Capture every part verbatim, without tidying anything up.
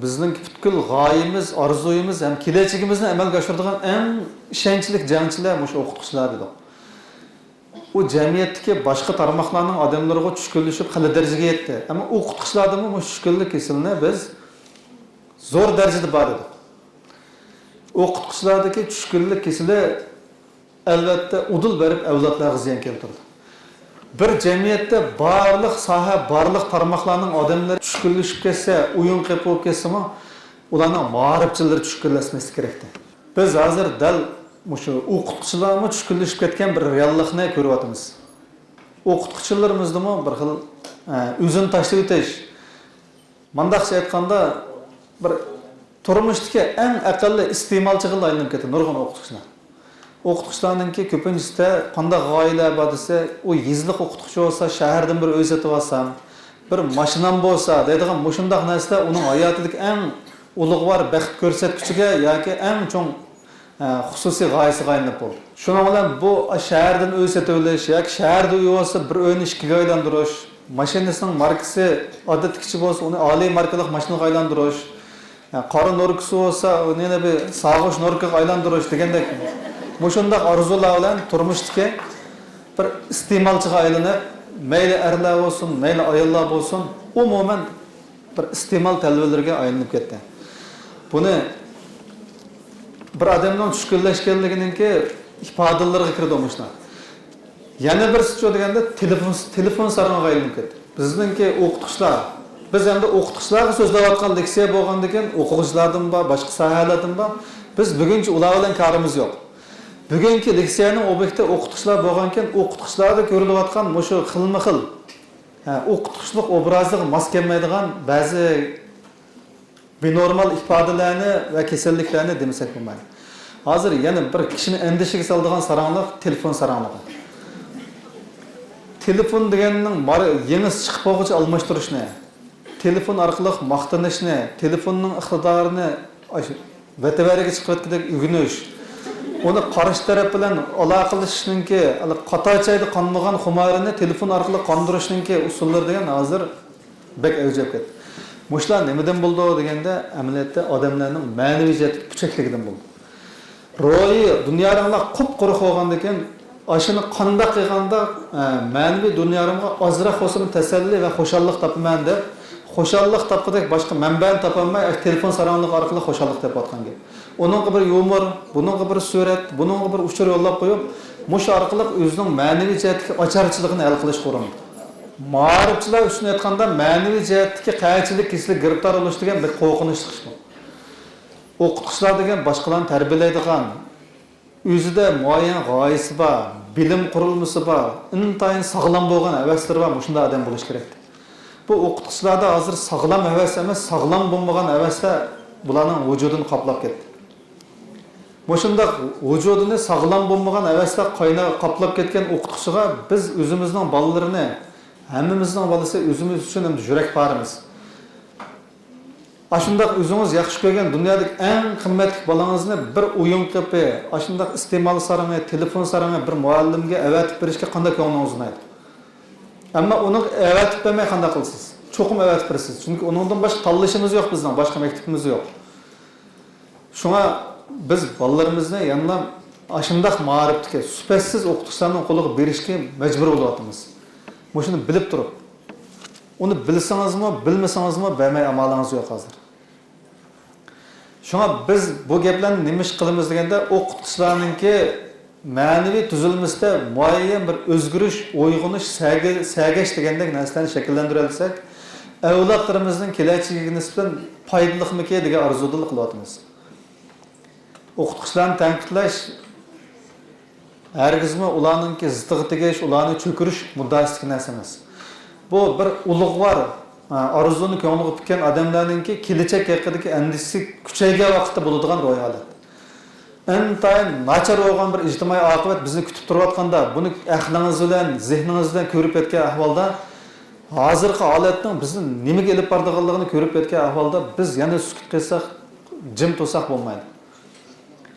بىزنىڭ پۈتكۈل غايىمىز، ئارزۇيىمىز ھەم كېلەچىكىمىزنى ئەمەلگە ئاشۇرىدىغان ئەڭ ئىشەنچلىك جەڭچىلەر مۇشۇ ئوقۇتقۇچىلار دېدۇق. ئۇ جەمئىيەتتىكى باشقا تارماقلارنىڭ ئادەملىرىغۇ چۈشكۈنلىشىپ خېلى دەرىجىگە يەتتى. ئەمما ئوقۇتقۇچىلاردىمۇ مۇشۇ چۈشكۈنلۈك كېسىلىنى بىز زور دەرىجىدە بار دېدۇق. ئوقۇتقۇچىلاردىكى چۈشكۈنلۈك كېسىلى ئەلۋەتتە ئۇدۇل بېرىپ ئەۋلادلارغا زىيان كەلتۈرىدۇ. بىر جەمئىيەتتە بارلىق ساھە، بارلىق تارماقلارنىڭ ئادەملىرى چۈشكۈنلىشىپ كەتسە، ئويۇن قېپى بولۇپ كەتسىمۇ، ئۇلارنىڭ مائارىپچىلىرى چۈشكۈنلەشمەسلىكى كېرەكتى. بىز ھازىر دەل مۇشۇ ئوقۇتقۇچىلارمۇ چۈشكۈنلىشىپ كەتكەن بىر رېئاللىقنى كۆرۈۋاتىمىز. ئوقۇتقۇچىلىرىمىزدىمۇ بىر خىل، ئە، ئۆزىنى تاشلىۋېتىش، مانداقچە ئېيتقاندا، بىر تۇرمۇشتىكى ئەڭ ئەقەللىي ئىستېمالچىغىلا ئايلىنىپ كەتتى نۇرغۇن ئوقۇتقۇچىلار. ئوقۇتقۇچىلارنىڭكى كۆپىنچىسىدە قانداق غايىلەر بار دېسە، ئۇ يېزىلىق ئوقۇتقۇچى بولسا، شەھەردىن بىر ئۆي سېتىۋالسام، بىر ماشىنام بولسا دەيدىغان مۇشۇنداق نەرسىلەر ئۇنىڭ ھاياتىدىكى ئەڭ ئۇلۇغۋار بەخت كۆرسەتكۈچىگە ياكى ئەڭ چوڭ، ئە، خۇسۇسىي غايىسىغا ئايلىنىپ بولدى. شۇنىڭ بىلەن بۇ شەھەردىن ئۆي سېتىۋېلىش ياكى شەھەردە ئۆي بولسا، بىر ئۆينى ئىككىگە ئايلاندۇرۇش، ماشىنىسىنىڭ ماركىسى ئادەتتىكىچە بولسا، ئۇنى ئالىي ماركىلىق ماشىنىغا ئايلاندۇرۇش، يا، قارا نوركىسى بولسا، ئۇنى يەنە بىر ساغۇش نوركىغا ئايلاندۇرۇش دېگەندەك، مۇشۇنداق ئارزۇلار بىلەن تۇرمۇشتىكى بىر ئىستېمالچىغا ئايلىنىپ، مەيلى ئەرلەر بولسۇن، مەيلى ئاياللار بولسۇن، ئومۇمەن بىر ئىستېمال تەلۋىلىرىگە ئايلىنىپ كەتتى. بۇنى بىر ئادەمنىڭ چۈشكۈنلەشكەنلىكىنىڭكى ئىپادىلىرىغا كىرىدۇ مۇشۇلار. يەنە بىرسىچۇ دېگەندە تېلېفون، تېلېفون سارىڭىغا ئايلىنىپ كەتتى. بىزنىڭكى ئوقۇتقۇچىلار، بىز ئەمدى ئوقۇتقۇچىلارغا سۆزلەۋاتقان لېكسىيە بولغاندىكىن ئوقۇغۇچىلاردىن بار، باشقا ساھەلەردىن بار. بىز بۈگۈنچە ئۇلار بىلەن كارىمىز يوق. بۈگۈنكى لېكسىيەنىڭ ئوبيېكتى ئوقۇتقۇچىلار بولغانكەن، ئوقۇتقۇچىلاردا كۆرۈلۈۋاتقان مۇشۇ خىلمۇخىل، ھە، ئوقۇتقۇچىلىق ئوبرازىغا ماس كەلمەيدىغان بەزى بىنورمال ئىپادىلەرنى ۋە كېسەللىكلەرنى دېمىسەك بولمايدۇ. ھازىر يەنە بىر كىشىنى ئەندىشىگە سالىدىغان ساراڭلىق تېلېفون ساراڭلىقى. تېلېفون دېگەننىڭ مار-، يېڭىسى چىقىپ بولغۇچە ئالماشتۇرۇشنى، تېلېفون ئارقىلىق ماختىنىشنى، تېلېفوننىڭ ئىقتىدارىنى ئاش-، ۋەتىۋەرىگە چىقىۋەتكۈدەك ئۆگىنىش، ئۇنى قارشى تەرەپ بىلەن ئالاقىلىشىشنىڭكى، قاتار چايدا قانمىغان خۇمارىنى تېلېفون ئارقىلىق قاندۇرۇشنىڭكى ئۇسۇللىرى دېگەن ھازىر بەك ئەۋج ئېلىپ كەتتى. مۇشۇلار نېمىدىن بولىدۇ دېگەندە، ئەمەلىيەتتە ئادەملەرنىڭ مەنىۋى جەھەتتىكى پۈچەكلىكىدىن بولىدۇ. روھىي دۇنيارىڭلار قۇپقۇرۇق بولغاندىكىن، ئاشۇنى قانداق قىلغاندا، ئە، مەنىۋى دۇنيارىمغا ئازراق بولسىمۇ تەسەللى ۋە خۇشاللىق تاپىمەن دەپ، خۇشاللىق تاپقۇدەك باشقا مەنبەنى تاپالماي، ئاشۇ تېلېفون ساراڭلىقى ئارقىلىق خۇشاللىق تېپىۋاتقان گەپ. ئۇنىڭغا بىر يۇمۇر، بۇنىڭغا بىر سۈرەت، بۇنىڭغا بىر ئۇچۇر يوللاپ قويۇپ، مۇشۇ ئارقىلىق ئۆزىنىڭ مەنىۋى جەھەتتىكى ئاچارچىلىقىنى ھەل قىلىشقا ئۇرۇنىدۇ. مائارىپچىلار ئۈستىدىن ئېيتقاندا، مەنىۋى جەھەتتىكى قەھەتچىلىك كېسىلىگە گىرىپتار بولۇش دېگەن بەك قورقۇنچلۇق ئىش بۇ. ئوقۇتقۇچىلار دېگەن باشقىلارنى تەربىيەلەيدىغان، ئۆزىدە مۇئەييەن غايىسى بار، بىلىم قۇرۇلمىسى بار، ئىنتايىن ساغلام بولغان ھەۋەسلىرى بار مۇشۇنداق ئادەم بولۇشى كېرەكتى. بۇ ئوقۇتقۇچىلاردا ھازىر ساغلام ھەۋەس ئەمەس، ساغلام بولمىغان ھەۋەسلەر بۇلارنىڭ ۋۇجۇدىنى قاپلاپ كەتتى. مۇشۇنداق ۋۇجۇدىنى ساغلام بولمىغان ھەۋەسلەر قاينا-، قاپلاپ كەتكەن ئوقۇتقۇچىغا بىز ئۆزىمىزنىڭ بالىلىرىنى، ھەممىمىزنىڭ بالىسى ئۆزىمىز ئۈچۈن ئەمدى يۈرەك پارىمىز. ئاشۇنداق ئۆزىڭىز ياخشى كۆرگەن دۇنيادىكى ئەڭ قىممەتلىك بالىڭىزنى بىر ئويۇن قېپى، ئاشۇنداق ئىستېمال سارىڭى، تېلېفون سارىڭى بىر مۇئەللىمگە ئەۋەتىپ بېرىشكە قانداق كۆڭلىڭىز ئۇنايدۇ؟ ئەمما ئۇنى ئەۋەتىپ بەرمەي قانداق قىلىسىز؟ چوقۇم ئەۋەتىپ بېرىسىز. چۈنكى ئۇنىڭدىن باشقا تاللىشىمىز يوق بىزنىڭ، باشقا مەكتىپىمىز يوق. شۇڭا بىز بالىلىرىمىزنى يەنىلا ئاشۇنداق مائارىپتىكى سۈپەتسىز ئوقۇتقۇچىلارنىڭ قولىغا بېرىشكە مەجبۇر بولۇۋاتىمىز. مۇشۇنى بىلىپ تۇرۇپ. ئۇنى بىلسىڭىزمۇ، بىلمىسىڭىزمۇ بەرمەي ئامالىڭىز يوق ھازىر. شۇڭا بىز بۇ گەپلەرنى نېمە ئىش قىلىمىز دېگەندە، ئوقۇتقۇچىلارنىڭكى مەنىۋى تۈزۈلمىسىدە مۇئەييەن بىر ئۆزگىرىش، ئويغىنىش، سەگە-، سەگەش دېگەندەك نەرسىلەرنى شەكىللەندۈرەلىسەك، ئەۋلادلىرىمىزنىڭ كېلەچىكىگە نىسبەتەن پايدىلىقمىكى دېگەن ئارزۇدىنلا قىلىۋاتىمىز. ئوقۇتقۇچىلارنى تەنقىدلەش ھەرگىزمۇ ئۇلارنىڭكى زىتىغا تېگىش، ئۇلارنى چۆكۈرۈش مۇددىئاسىدىكى نەرسە ئەمەس. بۇ بىر ئۇلۇغۋار، ئارزۇنى كۆڭلىگە پۈككەن ئادەملەرنىڭكى كېلەچەك ھەققىدىكى ئەندىشىسى كۈچەيگەن ۋاقىتتا بولىدىغان روھىي ھالەت. ئىنتايىن ناچار بولغان بىر ئىجتىمائىي ئاقىۋەت بىزنى كۈتۈپ تۇرۇۋاتقاندا، بۇنى ئەقلىڭىز بىلەن، زېھنىڭىز بىلەن كۆرۈپ يەتكەن ئەھۋالدا، ھازىرقى ھالەتنىڭ بىزنى نېمىگە ئېلىپ بارىدىغانلىقىنى كۆرۈپ يەتكەن ئەھۋالدا، بىز يەنە سۈكۈت قىلساق، جىم تۇرساق بولمايدۇ.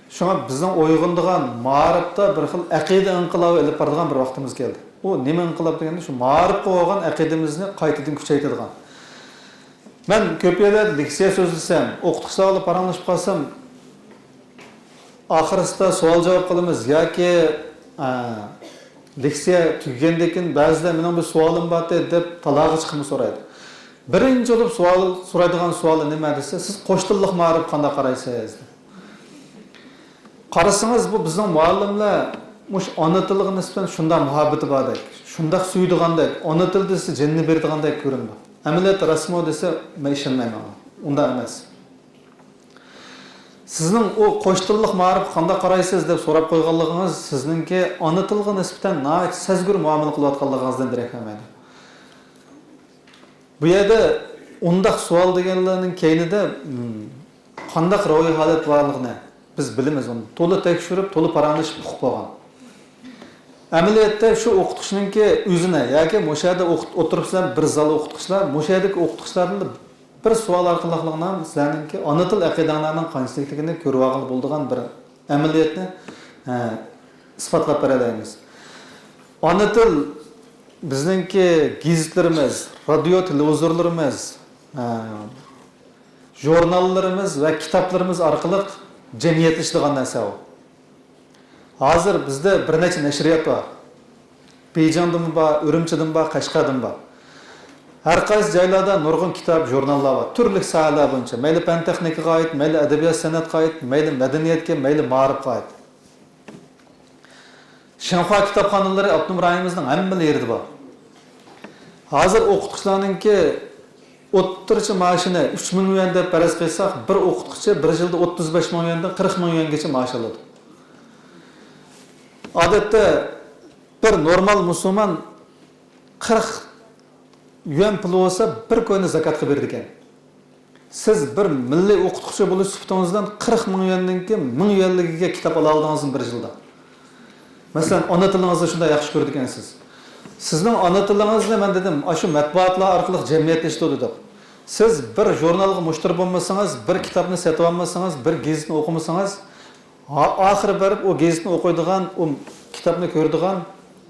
شۇڭا بىزنىڭ ئويغىنىدىغان مائارىپتا بىر خىل ئەقىدە ئىنقىلابى ئېلىپ بارىدىغان بىر ۋاقتىمىز كەلدى. ئۇ نېمە ئىنقىلاب دېگەندە، شۇ مائارىپقا بولغان ئەقىدىمىزنى قايتىدىن كۈچەيتىدىغان. مەن كۆپ يەرلەردە لېكسىيە سۆزلىسەم، ئوقۇتقۇچىلار بىلەن پاراڭلىشىپ قالسام، ئاخىرسىدا سوئال-جاۋاب قىلىمىز ياكى، ئە، لېكسىيە تۈگىگەندىن كېيىن بەزىلەر مېنىڭ بىر سوئالىم بار ئىدى دەپ تالاغا چىقىمۇ سورايدۇ. بىرىنچى بولۇپ سوئال سورايدىغان سوئالى نېمە دېسە، سىز قوش تىللىق مائارىپقا قانداق قارايسىز؟ قارىسىڭىز، بۇ بىزنىڭ مۇئەللىملەر مۇشۇ ئانا تىلغا نىسبەتەن شۇنداق مۇھەببىتى باردەك، شۇنداق سۆيىدىغاندەك، ئانا تىل دېسە جېنىنى بېرىدىغاندەك كۆرۈنىدۇ. ئەمەلىيەتتە راستمۇ دېسە، مەن ئىشەنمەيمەن. ئۇنداق ئەمەس. سىزنىڭ ئۇ قوش تىللىق مائارىپقا قانداق قارايسىز دەپ سوراپ قويغانلىقىڭىز سىزنىڭكى ئانا تىلغا نىسبەتەن ناھايىتى سەزگۈر مۇئامىلە قىلىۋاتقانلىقىڭىزدىن دېرەك بەرمەيدۇ. بۇ يەردە ئۇنداق سوئال دېگەنلەرنىڭ كەينىدە، م، قانداق روھىي ھالەت بارلىقىنى بىز بىلىمىز، ئۇنى تولا تەكشۈرۈپ، تولا پاراڭلىشىپ ئۇقۇپ بولغان. ئەمەلىيەتتە شۇ ئوقۇتقۇچىنىڭكى ئۆزىنى ياكى مۇشۇ يەردە ئوقۇت-، ئولتۇرۇپسىلەر، بىر زال ئوقۇتقۇچىلار، مۇشۇ يەردىكى ئوقۇتقۇچىلاردىن بىر سوئال ئارقىلىقلا سىلەرنىڭكى ئانا تىل ئەقىدەڭلارنىڭ قانچىلىكلىكىنى كۆرۈۋالغىلى بولىدىغان بىر ئەمەلىيەتنى، ئە، ئىسپاتلاپ بېرەلەيمىز. ئانا تىل بىزنىڭكى گېزىتلىرىمىز، رادىيو، تېلېۋىزورلىرىمىز، ئە، ژۇرناللىرىمىز ۋە كىتابلىرىمىز ئارقىلىق جەمئىيەتلىشىدىغان نەرسە ئۇ. ھازىر بىزدە بىر نەچچە نەشرىيات بار. بېيجىڭدىمۇ بار، ئۈرۈمچىدىمۇ بار، قەشقەردىمۇ بار. ھەر قايسى جايلاردا نۇرغۇن كىتاب، ژۇرناللار بار. تۈرلۈك ساھەلەر بويىچە. مەيلى پەن-تېخنىكىغا ئائىت، مەيلى ئەدەبىيات-سەنئەتكە ئائىت، مەيلى مەدەنىيەتكە، مەيلى مائارىپقا ئائىت. شىنخۇا كىتابخانىلىرى ئاپتونوم رايونىمىزنىڭ ھەممىلا يېرىدە بار. ھازىر ئوقۇتقۇچىلارنىڭكى ئوتتۇرىچە مائاشىنى ئۈچ مىڭ يۈەن دەپ پەرەز قىلساق، بىر ئوقۇتقۇچى بىر يىلدا ئوتتۇز بەش مىڭ يۈەندىن قىرىق مىڭ يۈەنگىچە مائاش ئالىدۇ. ئادەتتە بىر نورمال مۇسۇلمان قىرىق يۈەن پۇلى بولسا، بىر كوينى زاكاتقا بېرىدىكەن. سىز بىر مىللىي ئوقۇتقۇچى بولۇش سۈپىتىڭىز بىلەن قىرىق مىڭ يۈەننىڭكى مىڭ يۈەنلىكىگە كىتاب ئالالىدىڭىزمۇ بىر يىلدا؟ مەسىلەن، ئانا تىلىڭىزنى شۇنداق ياخشى كۆرىدىكەنسىز. سىزنىڭ ئانا تىلىڭىزنى، مەن دېدىم، ئاشۇ مەتبۇئاتلار ئارقىلىق جەمئىيەتلىشىدۇ دېدۇق. سىز بىر ژۇرنالغا مۇشتەرى بولمىسىڭىز، بىر كىتابنى سېتىۋالمىسىڭىز، بىر گېزىتنى ئوقۇمىسىڭىز، ئا-، ئاخىرى بېرىپ ئۇ گېزىتنى ئوقۇيدىغان، ئۇ كىتابنى كۆرىدىغان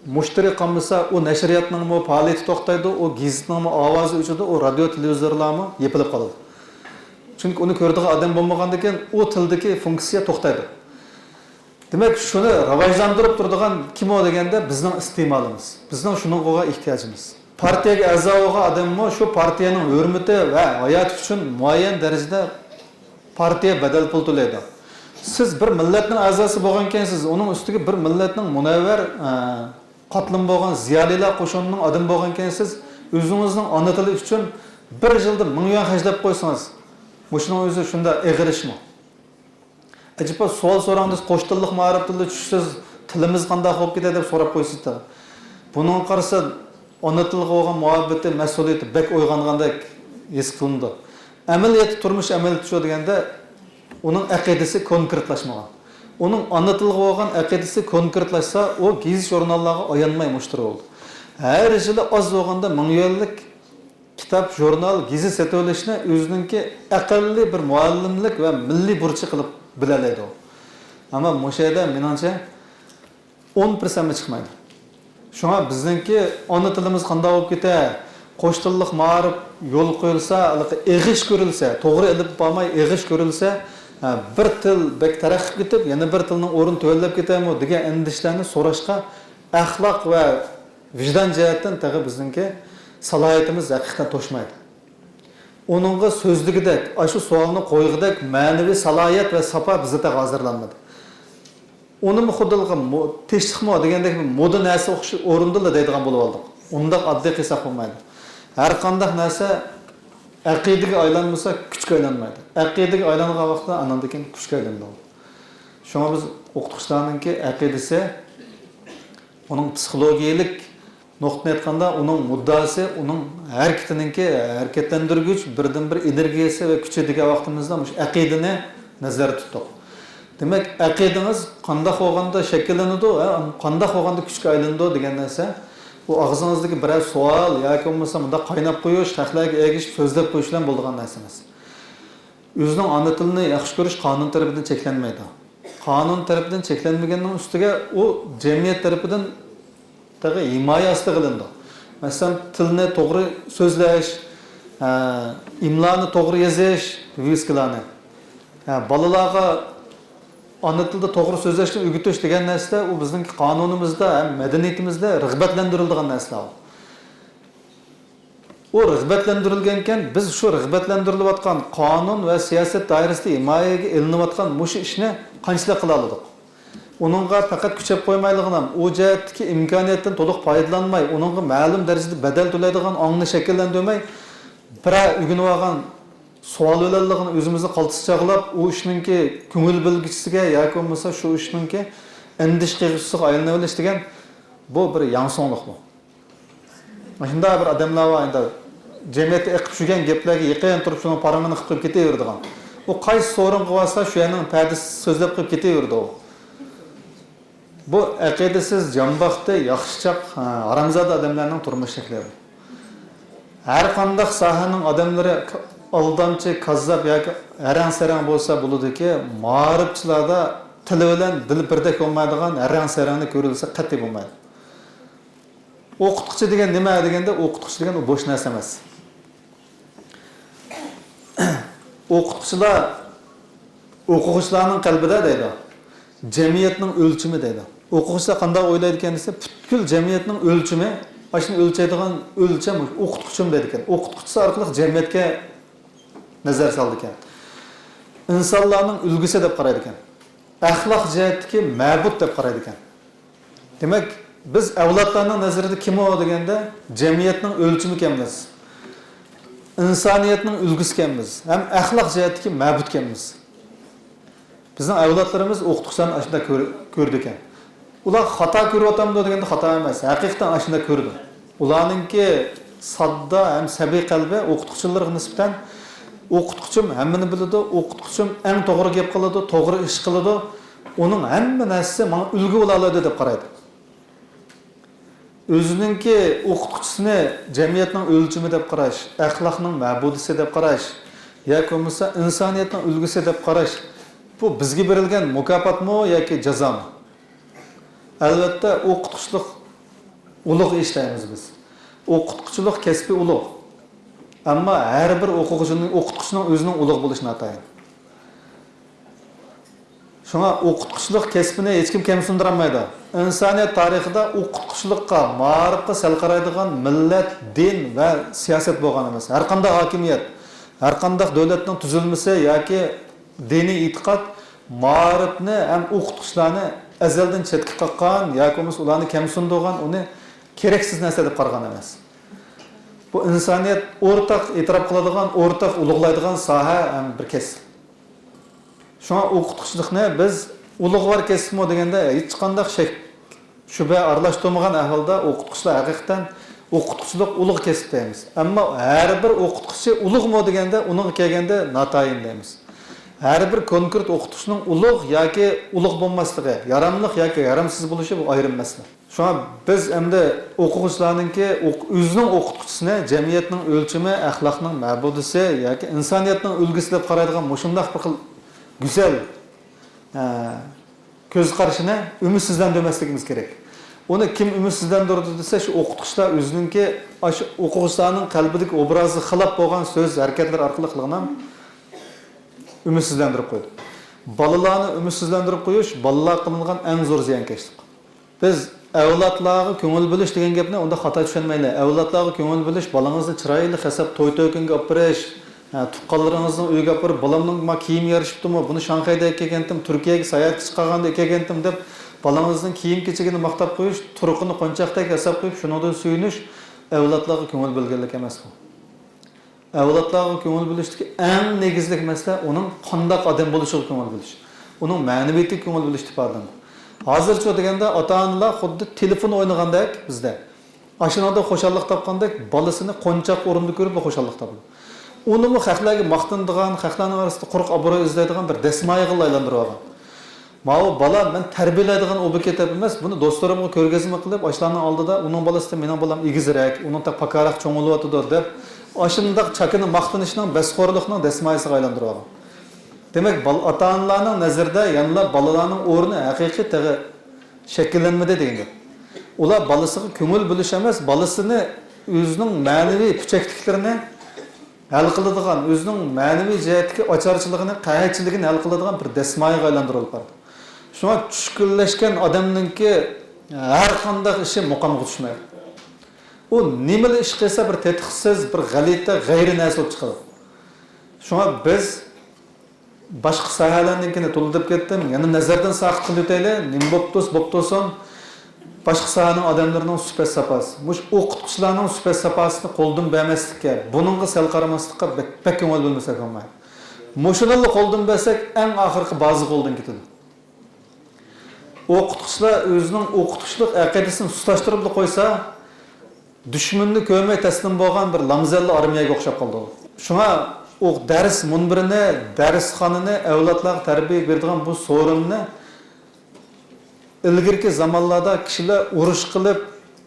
مۇشتەرى قالمىسا، ئۇ نەشرىياتنىڭمۇ پائالىيىتى توختايدۇ، ئۇ گېزىتنىڭمۇ ئاۋازى ئۆچىدۇ، ئۇ رادىيو، تېلېۋىزورلارمۇ يېپىلىپ قالىدۇ. چۈنكى ئۇنى كۆرىدىغان ئادەم بولمىغاندىكىن، ئۇ تىلدىكى فۇنكسىيە توختايدۇ. دېمەك، شۇنى راۋاجلاندۇرۇپ تۇرىدىغان كىم ئۇ دېگەندە، بىزنىڭ ئىستېمالىمىز، بىزنىڭ شۇنىڭغا بولغان ئېھتىياجىمىز. پارتىيەگە ئەزا بولغان ئادەممۇ شۇ پارتىيەنىڭ ھۆرمىتى ۋە ھاياتى ئۈچۈن مۇئەييەن دەرىجىدە پارتىيە بەدەل پۇل تۆلەيدۇ. سىز بىر مىللەتنىڭ ئەزاسى بولغانكەنسىز، ئۇنىڭ ئۈستىگە بىر مىللەتنىڭ مۇنەۋۋەر، ئە، قاتلىمى بولغان زىيالىيلار قوشۇنىنىڭ ئادىمى بولغانكەنسىز، ئۆزىڭىزنىڭ ئانا تىلى ئۈچۈن بىر يىلدا مىڭ يۈەن خەجلەپ قويسىڭىز، مۇشۇنىڭ ئۆزى شۇنداق ئېغىر ئىشمۇ؟ ئەجەبا، سوئال سوراڭ دېسە، قوش تىللىق مائارىپ تىلىدا چۈشسىز، تىلىمىز قانداق بولۇپ كېتەي دەپ سوراپ قويىسىز. بۇنىڭغا قارىسا، ئانا تىلغا بولغان مۇھەببىتى، مەسئۇلىيىتى بەك ئويغانغاندەك ھېس قىلىنىدۇ. ئەمەلىيەتتە، تۇرمۇش ئەمەلىيىتى شۇ دېگەندە، ئۇنىڭ ئەقىدىسى كونكرېتلاشمىغان. ئۇنىڭ ئانا تىلغا بولغان ئەقىدىسى كونكرېتلاشسا، ئۇ گېزىت-ژۇرناللارغا ئايانماي مۇشتەرى بولىدۇ. ھەر يىلى ئاز بولغاندا مىڭ يۈەنلىك كىتاب، ژۇرنال، گېزىت سېتىۋېلىشنى ئۆزىنىڭكى ئەقەللىي بىر مۇئەللىملىك ۋە مىللىي بۇرچى قىلىپ بىلەلەيدۇ. ئەمما مۇشۇ يەردە مېنىڭچە ئون پىرسەنتمۇ چىقمايدۇ. شۇڭا بىزنىڭكى ئانا تىلىمىز قانداق بولۇپ كېتە، قوش تىللىق مائارىپ يولغا قويۇلسا، ھېلىقى ئېغىش كۆرۈلسە، توغرا ئېلىپ بارماي ئېغىش كۆرۈلسە، ھە، بىر تىل بەك تەرەققىي قىلىپ كېتىپ، يەنە بىر تىلنىڭ ئورنى تۆۋەنلەپ كېتەرمۇ دېگەن ئەندىشىلەرنى سوراشقا ئەخلاق ۋە ۋىجدان جەھەتتىن تېخى بىزنىڭكى سالاھىيىتىمىز ھەقىقەتەن توشمايدۇ. ئۇنىڭغا سۆزلىگۈدەك، ئاشۇ سوئالنى قويغۇدەك مەنىۋى سالاھىيەت ۋە ساپا بىزدە تېخى ھازىرلانمىدى. ئۇنىمۇ خۇددىلىغا مو-، تىنچلىقمۇ دېگەندەك بىر مودا نەرسە ئوخشاش ئورۇندىلا دەيدىغان بولۇۋالدۇق. ئۇنداق ئاددىي قىلساق بولمايدۇ. ھەر قانداق نەرسە ئەقىدىگە ئايلانمىسا، كۈچكە ئايلانمايدۇ. ئەقىدىگە ئايلانغان ۋاقىتتا ئانان كېيىن كۈچكە ئايلىنىدۇ. شۇڭا بىز ئوقۇتقۇچىلارنىڭكى ئەقىدىسى، ئۇنىڭ پسىخولوگىيەلىك نۇقتىدىن ئېيتقاندا، ئۇنىڭ مۇددىئاسى، ئۇنىڭ ھەرىكىتىنىڭكى ھەرىكەتلەندۈرگۈچ بىردىنبىر ئېنېرگىيەسى ۋە كۈچى دېگەن ۋاقتىمىزدا مۇشۇ ئەقىدىنى نەزەردە تۇتتۇق. دېمەك، ئەقىدىڭىز قانداق بولغاندا شەكىللىنىدۇ، ھە، قانداق بولغاندا كۈچكە ئايلىنىدۇ دېگەن نەرسە، ئۇ ئاغزىڭىزدىكى بىرەر سوئال ياكى بولمىسا مۇنداق قايناپ قويۇش، خەقلەرگە ئەگىشىپ سۆزلەپ قويۇش بىلەن بولىدىغان نەرسە ئەمەس. ئۆزىنىڭ ئانا تىلىنى ياخشى كۆرۈش قانۇن تەرىپىدىن چەكلەنمەيدۇ. قانۇن تەرىپىدىن چەكلەنمىگەننىڭ ئۈستىگە ئۇ جەمئىيەت تەرىپىدىن تېخى ھىمايە ئاستىغا ئېلىنىدۇ. مەسىلەن، تىلنى توغرا سۆزلەش، ئىملانى توغرا يېزىش، ۋىۋىسكىلارنى، ھە، بالىلارغا ئانا تىلدا توغرا سۆزلەشنى ئۆگىتىش دېگەن نەرسىلەر، ئۇ بىزنىڭ قانۇنىمىزدا ھەم مەدەنىيىتىمىزدە رىغبەتلەندۈرۈلىدىغان نەرسىلەر. ئۇ رىغبەتلەندۈرۈلگەنكەن، بىز شۇ رىغبەتلەندۈرۈلۈۋاتقان قانۇن ۋە سىياسەت دائىرىسىدە ھىمايىگە ئېلىنىۋاتقان مۇشۇ ئىشنى قانچىلىك قىلالىدۇق؟ ئۇنىڭغا پەقەت كۈچەپ قويمايلىغىنام، ئۇ جەھەتتىكى ئىمكانىيەتتىن تولۇق پايدىلانماي، ئۇنىڭغا مەلۇم دەرىجىدە بەدەل تۆلەيدىغان ئاڭنى شەكىللەندۈرمەي، بىرەر ئۆگىنىۋالغان سوئال بىلەنلىغىنى ئۆزىمىزنى قالتىس چاغلاپ، ئۇ ئىشنىڭكى كۆڭۈل بۆلگۈچىسىگە ياكى بولمىسا شۇ ئىشنىڭكى ئەندىشە قىلغۇچىسىغا ئايلىنىۋېلىش دېگەن، بۇ بىر ياڭسۇڭلۇق بۇ. شۇنداق بىر ئادەملەر بار، ئەمدى جەمئىيەتتە ئېقىپ چۈشكەن گەپلەرگە يېقىن تۇرۇپ، شۇنىڭ پارىڭىنى قىپ قىپ كېتىۋېرىدىغان. ئۇ قايسى سورۇنغا بارسا، شۇ يەرنىڭ پەدىسى سۆزلەپ قىپ كېتىۋېرىدۇ. بۇ ئەقىدىسىز، جانباختى، ياخشىچاق، ھە، ھارامزادە ئادەملەرنىڭ تۇرمۇش شەكلى بۇ. ھەر قانداق ساھەنىڭ ئادەملىرى ك-، ئالدامچى، كاززاپ ياكى ھەرەڭ-سەرەڭ بولسا بولىدۇكى، مائارىپچىلاردا تىلى بىلەن دىلى بىردەك بولمايدىغان ھەرەڭ-سەرەڭنى كۆرۈلسە قەتئىي بولمايدۇ. ئوقۇتقۇچى دېگەن نېمە دېگەندە، ئوقۇتقۇچى دېگەن ئۇ بوش نەرسە ئەمەس. ئوقۇتقۇچىلار ئوقۇغۇچىلارنىڭ قەلبىدە دەيدۇ، جەمئىيەتنىڭ ئۆلچىمى دەيدۇ. ئوقۇغۇچىلار قانداق ئويلايدىكەن دېسە، پۈتكۈل جەمئىيەتنىڭ ئۆلچىمى، ئاشۇنى ئۆلچەيدىغان ئۆلچەم ئوقۇتقۇچىم دەيدىكەن. ئوقۇتقۇچىسى ئارقىلىق جەمئىيەتكە نەزەر سالىدىكەن. ئىنسانلارنىڭ ئۈلگىسى دەپ قارايدىكەن. ئەخلاق جەھەتتىكى مەبۇد دەپ قارايدىكەن. دېمەك، بىز ئەۋلادلارنىڭ نەزىرىدە كىم ئۇ دېگەندە، جەمئىيەتنىڭ ئۆلچىمىكەنمىز، ئىنسانىيەتنىڭ ئۈلگىسىكەنمىز ھەم ئەخلاق جەھەتتىكى مەبۇدكەنمىز. بىزنىڭ ئەۋلادلىرىمىز ئوقۇتقۇچىلارنى ئاشۇنداق كۆر-، كۆرىدىكەن. ئۇلار خاتا كۆرۈۋاتامدۇ دېگەندە، خاتا ئەمەس، ھەقىقەتەن ئاشۇنداق كۆرىدۇ. ئۇلارنىڭكى ساددا ھەم سەبىي قەلبى ئوقۇتقۇچىلىرىغا نىسبەتەن، ئوقۇتقۇچىم ھەممىنى بىلىدۇ، ئوقۇتقۇچىم ئەڭ توغرا گەپ قىلىدۇ، توغرا ئىش قىلىدۇ، ئۇنىڭ ھەممە نەرسىسى ماڭا ئۈلگە بولالايدۇ دەپ قارايدۇ. ئۆزىنىڭكى ئوقۇتقۇچىسىنى جەمئىيەتنىڭ ئۆلچىمى دەپ قاراش، ئەخلاقنىڭ مەبۇدىسى دەپ قاراش ياكى بولمىسا ئىنسانىيەتنىڭ ئۈلگىسى دەپ قاراش، بۇ بىزگە بېرىلگەن مۇكاپاتمۇ ياكى جازامۇ؟ ئەلۋەتتە، ئوقۇتقۇچىلىق ئۇلۇغ ئىش دەيمىز بىز. ئوقۇتقۇچىلىق كەسپى ئۇلۇغ. ئەمما ھەر بىر ئوقۇغۇچىنىڭ، ئوقۇتقۇچىنىڭ ئۆزىنىڭ ئۇلۇغ بولۇشى ناتايىن. شۇڭا ئوقۇتقۇچىلىق كەسپىنى ھېچكىم كەمسىندۈرەلمەيدۇ. ئىنسانىيەت تارىخىدا ئوقۇتقۇچىلىققا، مائارىپقا سەل قارايدىغان مىللەت، دىن ۋە سىياسەت بولغان ئەمەس. ھەرقانداق ھاكىمىيەت، ھەرقانداق دۆلەتنىڭ تۈزۈلمىسى ياكى دىنىي ئېتىقاد مائارىپنى ھەم ئوقۇتقۇچىلارنى ئەزەلدىن چەتكە قاققان ياكى بولمىسا ئۇلارنى كەمسىندۈرغان، ئۇنى كېرەكسىز نەرسە دەپ قارىغان ئەمەس. بۇ ئىنسانىيەت ئورتاق ئېتىراپ قىلىدىغان، ئورتاق ئۇلۇغلايدىغان ساھە ھەم بىر كەسىپ. شۇڭا ئوقۇتقۇچىلىقنى بىز ئۇلۇغۋار كەسىپمۇ دېگەندە ھېچقانداق شەك، شۈبھە ئارىلاشتۇرمىغان ئەھۋالدا ئوقۇتقۇچىلار ھەقىقەتەن ئوقۇتقۇچىلىق ئۇلۇغ كەسىپ دەيمىز. ئەمما ھەر بىر ئوقۇتقۇچى ئۇلۇغمۇ دېگەندە، ئۇنىڭغا كەلگەندە ناتايىن دەيمىز. ھەر بىر كونكرېت ئوقۇتقۇچىنىڭ ئۇلۇغ ياكى ئۇلۇغ بولماسلىقى، ياراملىق ياكى يارامسىز بولۇشى بۇ ئايرىم مەسىلە. شۇڭا بىز ئەمدى ئوقۇغۇچىلارنىڭكى ئوق-، ئۆزىنىڭ ئوقۇتقۇچىسىنى جەمئىيەتنىڭ ئۆلچىمى، ئەخلاقنىڭ مەبۇدىسى ياكى ئىنسانىيەتنىڭ ئۈلگىسى دەپ قارايدىغان مۇشۇنداق بىر خىل گۈزەل، ئە، كۆز قارىشىنى ئۈمىدسىزلەندۈرمەسلىكىمىز كېرەك. ئۇنى كىم ئۈمىدسىزلەندۈرىدۇ دېسە، شۇ ئوقۇتقۇچىلار ئۆزىنىڭكى، ئاشۇ ئوقۇغۇچىلارنىڭ قەلبىدىكى ئوبرازىغا خىلاپ بولغان سۆز، ھەرىكەتلەر ئارقىلىقلىغىنە ئۈمىدسىزلەندۈرۈپ قويىدۇ. بالىلارنى ئۈمىدسىزلەندۈرۈپ قويۇش بالىلارغا قىلىنغان ئەڭ زور زىيانكەشلىك. بىز ئەۋلادلارغا كۆڭۈل بۆلۈش دېگەن گەپنى ئۇنداق خاتا چۈشەنمەيلى. ئەۋلادلارغا كۆڭۈل بۆلۈش، بالىڭىزنى چىرايلىق ياساپ، توي-تۆكۈنگە ئاپىرىش، ھە، تۇغقانلىرىڭىزنىڭ ئۆيىگە ئاپىرىپ، بالامنىڭ ما كىيىمى يارىشىپتىمۇ، بۇنى شاڭخەيدە كىيگەنتىم، تۈركىيەگە ساياھەتكە چىقارغاندا كىيگەنتىم دەپ، بالىڭىزنىڭ كىيىم-كېچىكىنى ماختاپ قويۇش، تۇرقىنى قونچاقتەك ياساپ قويۇپ، شۇنىڭدىن سۆيۈنۈش ئەۋلادلارغا كۆڭۈل بۆلگەنلىك ئەمەسمۇ؟ ئەۋلادلارغا كۆڭۈل بۆلۈشتىكى ئەڭ نېگىزلىك مەسىلە ئۇنىڭ قانداق ئادەم بولۇشىغا كۆڭۈل بۆلۈش، ئۇنىڭ مەنىۋىيىتىگە كۆڭۈل بۆلۈش ئىپادىلىنىدۇ. ھازىرچۇ دېگەندە، ئاتا-ئانىلار خۇددى تېلېفون ئوينىغاندەك بىزدە. ئاشۇنىڭدا خۇشاللىق تاپقاندەك، بالىسىنى قونچاق ئورنىدا كۆرۈپلا خۇشاللىق تاپىدۇ. ئۇنىمۇ خەقلەرگە ماختىنىدىغان، خەقلەرنىڭ ئارىسىدا قۇرۇق ئابرۇي ئىزدەيدىغان بىر دەسمايىغىلا ئايلاندۇرۇۋالغان. ماۋۇ بالام مەن تەربىيەلەيدىغان ئوبيېكت دەپ ئەمەس، بۇنى دوستلىرىمغا كۆرگەزمە قىلىپ، ئاشۇلارنىڭ ئالدىدا ئۇنىڭ بالىسىدىن مېنىڭ بالام ئېگىزرەك، ئۇنىڭ تېخى پاكارەك چوڭىيىۋاتىدۇ دەپ، ئاشۇنداق چاكىنا ماختىنىشنىڭ، بەستخورلۇقنىڭ دەسمايىسىغا ئايلاندۇرۇۋالغان. دېمەك، بال-، ئاتا-ئانىلارنىڭ نەزىرىدە يەنىلا بالىلارنىڭ ئورنى ھەقىقىي تېخى شەكىللەنمىدى دېگەن گەپ. ئۇلار بالىسىغا كۆڭۈل بۆلۈش ئەمەس، بالىسىنى ئۆزىنىڭ مەنىۋى پۈچەكلىكلىرىنى ھەل قىلىدىغان، ئۆزىنىڭ مەنىۋى جەھەتتىكى ئاچارچىلىقىنى، قەھەتچىلىكىنى ھەل قىلىدىغان بىر دەسمايىغا ئايلاندۇرۇلۇپ بارىدۇ. شۇڭا چۈشكۈنلەشكەن ئادەمنىڭكى ھەر قانداق ئىشى مۇقامغا چۈشمەيدۇ. ئۇ نېمىلا ئىش قىلسا، بىر تېتىقسىز، بىر غەلىتە، غەيرىي نەرسە بولۇپ چىقىدۇ. شۇڭا بىز باشقا ساھەلەرنىڭكىنى تولا دەپ كەتتىم. يەنە نەزەردىن ساقىت قىلىۋېتەيلى. نېمە بوپتۇ، بوپتۇسۇن. باشقا ساھەنىڭ ئادەملىرىنىڭ سۈپەت ساپاسى. مۇشۇ ئوقۇتقۇچىلارنىڭ سۈپەت ساپاسىنى قولدىن بەرمەسلىككە، بۇنىڭغا سەل قارىماسلىققا بەك، بەك كۆڭۈل بۆلمىسەك بولمايدۇ. مۇشۇنىلا قولدىن بەرسەك، ئەڭ ئاخىرقى بازا قولدىن كېتىدۇ. ئوقۇتقۇچىلار ئۆزىنىڭ ئوقۇتقۇچىلىق ئەقىدىسىنى سۇسلاشتۇرۇپلا قويسا، دۈشمىنىنى كۆرمەي تەسلىم بولغان بىر لامزەللە ئارمىيەگە ئوخشاپ قالىدۇ. شۇڭا ئۇ دەرس مۇنبىرىنى، دەرسخانىنى، ئەۋلادلارغا تەربىيە بېرىدىغان بۇ سورۇننى ئىلگىرىكى زامانلاردا كىشىلەر ئۇرۇش قىلىپ،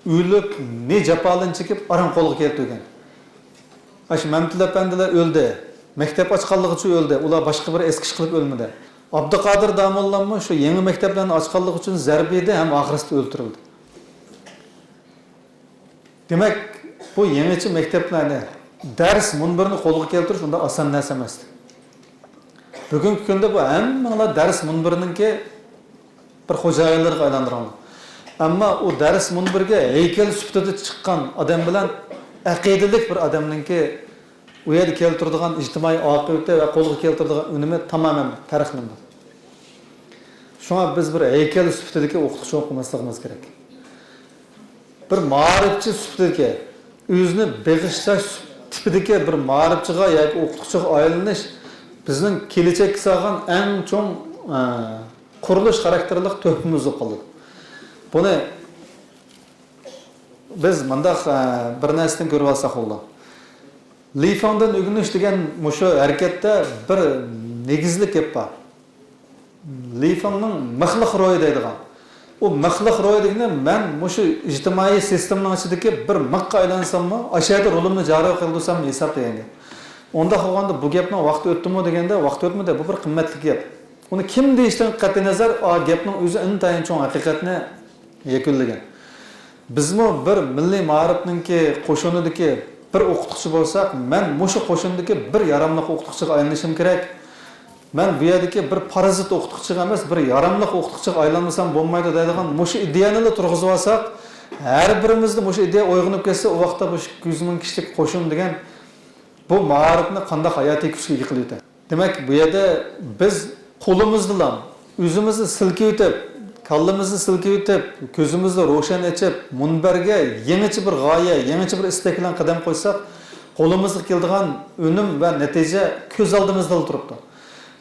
ئۆلۈپ، نى جاپالىنى چېكىپ، ئاران قولغا كەلتۈرگەن. ئاشۇ مەمتىلى ئەپەندىلەر ئۆلدى. مەكتەپ ئاچقانلىقى ئۈچۈن ئۆلدى. ئۇلار باشقا بىر ئەسكى ئىش قىلىپ ئۆلمىدى. ئابدۇقادىر داموللاممۇ شۇ يېڭى مەكتەپلەرنى ئاچقانلىقى ئۈچۈن زەربە يېدى ھەم ئاخىرسىدا ئۆلتۈرۈلدى. دېمەك، بۇ يېڭىچە مەكتەپلەرنى، دەرس مۇنبىرىنى قولغا كەلتۈرۈش ئۇنداق ئاسان نەرسە ئەمەس. بۈگۈنكى كۈندە بۇ ھەممىڭلار دەرس مۇنبىرىنىڭكى بىر خوجايىنلىرىغا ئايلاندۇرۇڭلار. ئەمما ئۇ دەرس مۇنبىرىگە ھەيكەل سۈپىتىدە چىققان ئادەم بىلەن ئەقىدىلىك بىر ئادەمنىڭكى ئۇ يەردە كەلتۈرىدىغان ئىجتىمائىي ئاقىۋىتى ۋە قولغا كەلتۈرىدىغان ئۈنۈمى تامامەن پەرقلىنىدۇ. شۇڭا بىز بىر ھەيكەل سۈپىتىدىكى ئوقۇتقۇچى بولۇپ قالماسلىقىمىز كېرەك. بىر مائارىپچى سۈپىتىدىكى، ئۆزىنى بېغىشلاش تىپىدىكى بىر مائارىپچىغا ياكى ئوقۇتقۇچىغا ئايلىنىش بىزنىڭ كېلەچەككە سالغان ئەڭ چوڭ، ئە، قۇرۇلۇش خاراكتېرلىك تۆھپىمىز بولۇپ قالىدۇ. بۇنى بىز مۇنداق، ئە، بىر نەرسىدىن كۆرۈۋالساق بولىدۇ. لى فېڭدىن ئۆگىنىش دېگەن مۇشۇ ھەرىكەتتە بىر نېگىزلىك گەپ بار. لى فېڭنىڭ مىخلىق روھى دەيدىغان. ئۇ مىخلىق روھى دېگىنى مەن مۇشۇ ئىجتىمائىي سىستېمىنىڭ ئىچىدىكى بىر مىخقا ئايلانساممۇ، ئاشۇ يەردە رولۇمنى جارى قىلدۇرساممۇ ھېساب دېگەن گەپ. ئۇنداق بولغاندا بۇ گەپنىڭ ۋاقتى ئۆتتىمۇ دېگەندە، ۋاقتى ئۆتمىدى، بۇ بىر قىممەتلىك گەپ. ئۇنى كىم دېيىشتىن قەتئىينەزەر، ئا گەپنىڭ ئۆزى ئىنتايىن چوڭ ھەقىقەتنى يەكۈنلىگەن. بىزمۇ بىر مىللىي مائارىپنىڭكى قوشۇنىدىكى بىر ئوقۇتقۇچى بولساق، مەن مۇشۇ قوشۇندىكى بىر ياراملىق ئوقۇتقۇچىغا ئايلىنىشىم كېرەك. مەن بۇ يەردىكى بىر پارازىت ئوقۇتقۇچىغا ئەمەس، بىر ياراملىق ئوقۇتقۇچىغا ئايلانمىسام بولمايدۇ دەيدىغان مۇشۇ ئىدىيەنىلا تۇرغۇزۇۋالساق، ھەر بىرىمىزدە مۇشۇ ئىدىيە ئويغىنىپ كەتسە، ئۇ ۋاقىتتا بۇ ئىككى يۈز مىڭ كىشىلىك قوشۇن دېگەن بۇ مائارىپنى قانداق ھاياتىي كۈچكە ئىگە قىلىۋېتەر؟ دېمەك، بۇ يەردە بىز قولىمىزدىلا ئۆزىمىزنى سىلكىۋېتىپ، كاللىمىزنى سىلكىۋېتىپ، كۆزىمىزنى روشەن ئېچىپ، مۇنبەرگە يېڭىچە بىر غايە، يېڭىچە بىر ئىستەك بىلەن قەدەم قويساق، قولىمىزغا كېلىدىغان ئۈنۈم ۋە نەتىجە كۆز ئالدىمىزدىلا تۇرۇپتۇ.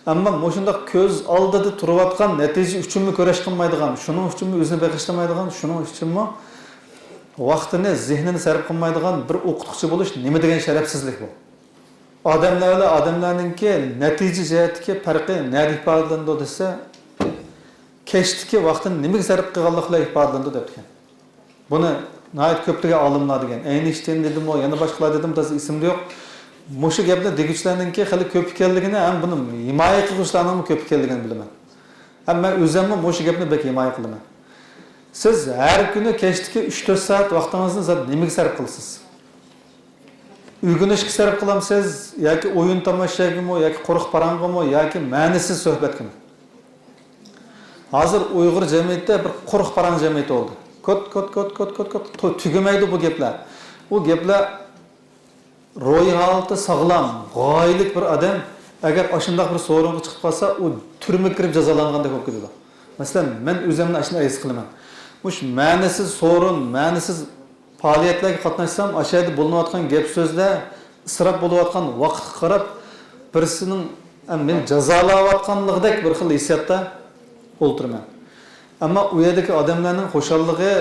ئەمما مۇشۇنداق كۆز ئالدىدا تۇرۇۋاتقان نەتىجە ئۈچۈنمۇ كۈرەش قىلمايدىغان، شۇنىڭ ئۈچۈنمۇ ئۆزىنى بېغىشلىمايدىغان، شۇنىڭ ئۈچۈنمۇ ۋاقتىنى، زېھنىنى سەرپ قىلمايدىغان بىر ئوقۇتقۇچى بولۇش نېمە دېگەن شەرەپسىزلىك بۇ؟ ئادەملەر بىلەن ئادەملەرنىڭكى نەتىجە جەھەتتىكى پەرقى نەدە ئىپادىلىنىدۇ دېسە، كەچتىكى ۋاقتىنى نېمىگە سەرپ قىلغانلىقى بىلەن ئىپادىلىنىدۇ دەپتىكەن. بۇنى ناھايىتى كۆپلىگەن ئالىملار دېگەن، ئەينىشتىين دېدىمۇ، يەنە باشقىلار دېدىمۇ، تازا ئېسىمدە يوق. مۇشۇ گەپنى دېگۈچىلەرنىڭكى خېلى كۆپ ئىكەنلىكىنى ھەم بۇنى ھىمايە قىلغۇچىلارنىڭمۇ كۆپ ئىكەنلىكىنى بىلىمەن. ھەم مەن ئۆزۈممۇ مۇشۇ گەپنى بەك ھىمايە قىلىمەن. سىز ھەر كۈنى كەچتىكى ئۈچ تۆت سائەت ۋاقتىڭىزنى زادى نېمىگە سەرپ قىلىسىز؟ ئۆگىنىشكە سەرپ قىلامسىز ياكى ئويۇن تاماشاگىمۇ ياكى قۇرۇق پاراڭغىمۇ ياكى مەنىسىز سۆھبەتكىمۇ؟ ھازىر ئۇيغۇر جەمئىيىتى بىر قۇرۇق پاراڭ جەمئىيىتى بولدى. كوت، كوت، كوت، كوت، كوت، كوت، تو-، تۈگىمەيدۇ بۇ گەپلەر. بۇ گەپلەر روھىي ھالىتى ساغلام، غايىلىك بىر ئادەم ئەگەر ئاشۇنداق بىر سورۇنغا چىقىپ قالسا، ئۇ تۈرمىگە كىرىپ جازالانغاندەك بولۇپ كېتىدۇ. مەسىلەن، مەن ئۆزۈمنى ئاشۇنداق ھېس قىلىمەن. مۇشۇ مەنىسىز سورۇن، مەنىسىز پائالىيەتلەرگە قاتناشسام، ئاشۇ يەردە بولۇنۇۋاتقان گەپ سۆزلەر، ئىسراپ بولۇۋاتقان ۋاقىتقا قاراپ، بىرسىنىڭ، ئە، مېنى جازالاۋاتقانلىقىدەك بىر خىل ھېسسىياتتا ئولتۇرىمەن. ئەمما ئۇ يەردىكى ئادەملەرنىڭ خۇشاللىقى